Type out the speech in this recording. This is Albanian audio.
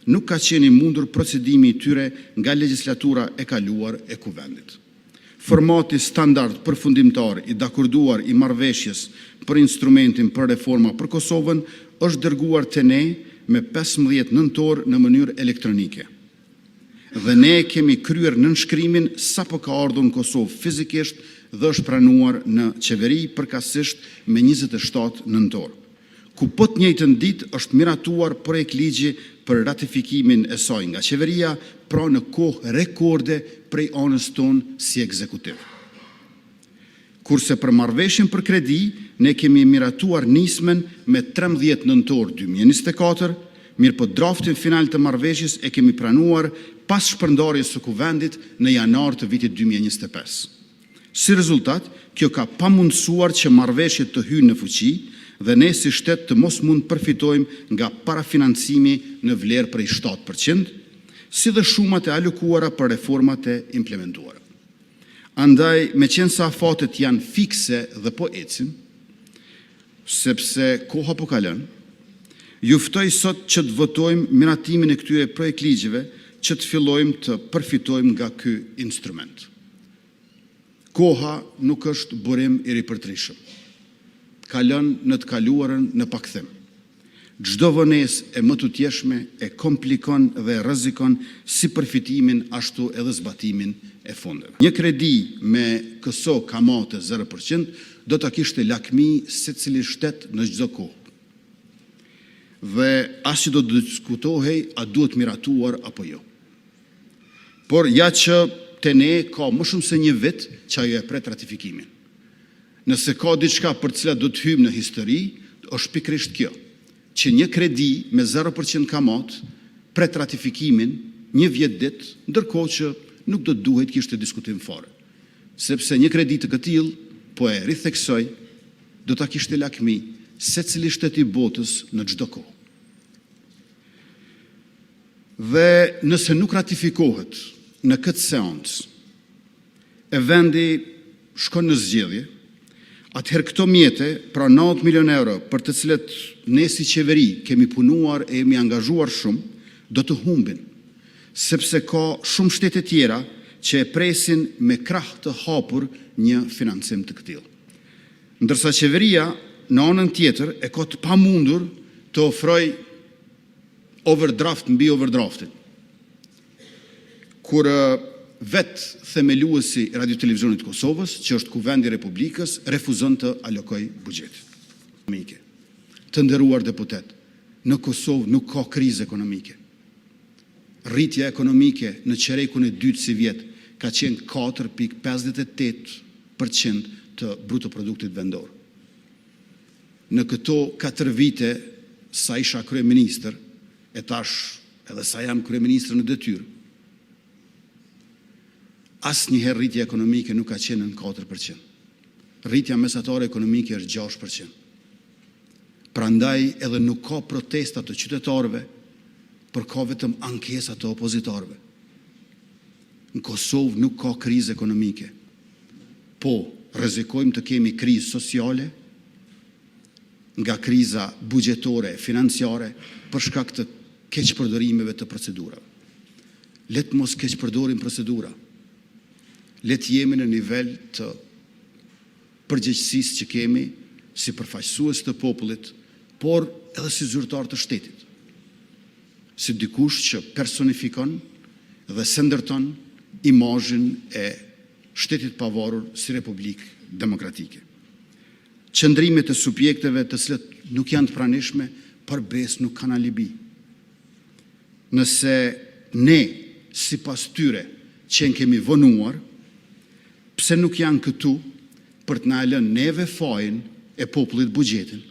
nuk ka qenë i mundur procedimi i tyre nga legjislatura e kaluar e Kuvendit. Formati standard përfundimtar i dakorduar i Marrëveshjes për Instrumentin për Reforma për Kosovën është dërguar te ne më 15 nëntor në mënyrë elektronike dhe ne e kemi kryer nënshkrimin sapo ka ardhur në Kosovë fizikisht dhe është pranuar në Qeveri, përkatësisht më 27 nëntor, ku po të njëjtën ditë është miratuar Projektligji për ratifikimin e saj nga Qeveria, pra në kohë rekorde prej anës tonë si ekzekutiv. Kurse për Marrëveshjen për kredi, ne e kemi miratuar nismën më 13 nëntor 2024, mirëpo draftin final të marrëveshjes e kemi pranuar pas shpërndarjes së Kuvendit në janar të vitit 2025. Si rezultat, kjo ka pamundësuar që marrëveshjet të hyjnë në fuqi dhe ne si shtet të mos mund të përfitojmë nga parafinancimi në vlerë prej 7%, si dhe shumat e alokuara për reformat e implementuara. Andaj, meqenëse afatet janë fikse dhe po ecin, sepse koha po kalon, ju ftoj sot që të votojmë miratimin e këtyre projektligjeve që të fillojmë të përfitojmë nga ky instrument. Koha nuk është burim i ripërtëritshëm. Kalon në të kaluarën në pakthim. Çdo vonesë e mëtutjeshme e komplikon dhe e rrezikon si përfitimin, ashtu edhe zbatimin e fondeve. Një kredi me këso kamate 0% do ta kishte lakmi secili shtet në çdo kohë dhe as që do të diskutohej a duhet miratuar apo jo. Por, ja që te ne ka më shumë se një vit që ajo e pret ratifikimin. Nëse ka diçka për të cilat do të hyjmë në histori, është pikërisht kjo: që një kredi me 0% kamatë pret ratifikimin një vit ditë, ndërkohë që nuk do të duhej të kishte diskutim fare. Sepse një kredi të këtillë, po e ritheksoj, do ta kishte lakmi secili shtet i botës në çdo kohë. Dhe, nëse nuk ratifikohet në këtë seancë, e vendi shkon në zgjedhje, atëherë këto mjete, pra 90 milionë euro, për të cilat ne si Qeveri kemi punuar e jemi angazhuar shumë, do të humbin, sepse ka shumë shtete të tjera që e presin me krahë të hapur një financim të këtillë. Ndërsa Qeveria, në anën tjetër, e ka të pamundur të ofrojë overdradft mbi overdradftin. Kur vetë themeluesi i Radiotelevizionit të Kosovës, që është Kuvendi i Republikës, refuzon të alokojë buxhetin. Të nderuar deputetë, Në Kosovë nuk ka krizë ekonomike. Rritja ekonomike në çerekun e dytë sivjet ka qenë 4,58 për qind të bruto produktit vendor. Në këto katër vjet sa isha kryeministër, e tash edhe sa jam kryeministër në detyrë, asnjëherë rritja ekonomike nuk ka qenë nën 4%. Rritja mesatare ekonomike është 6%. Prandaj, edhe nuk ka protesta të qytetarëve, por ka vetëm ankesa të opozitarëve. Në Kosovë nuk ka krizë ekonomike. Po, rrezikojmë të kemi krizë sociale nga kriza buxhetore e financiare për shkak të keqpërdorimeve të procedurave. Le të mos keqpërdorim procedura. Le të jemi në nivel të përgjegjësisë që kemi si përfaqësues të popullit, por edhe si zyrtarë të shtetit. Si dikush që personifikon dhe sendërton imazhin e shtetit të pavarur si Republikë demokratike. Qëndrimet e subjekteve, të cilat nuk janë të pranishme, për besë nuk kanë alibi. Nëse ne, sipas tyre, qenkemi vonuar, pse nuk janë këtu për të na e lënë neve fajin e popullit buxhetin.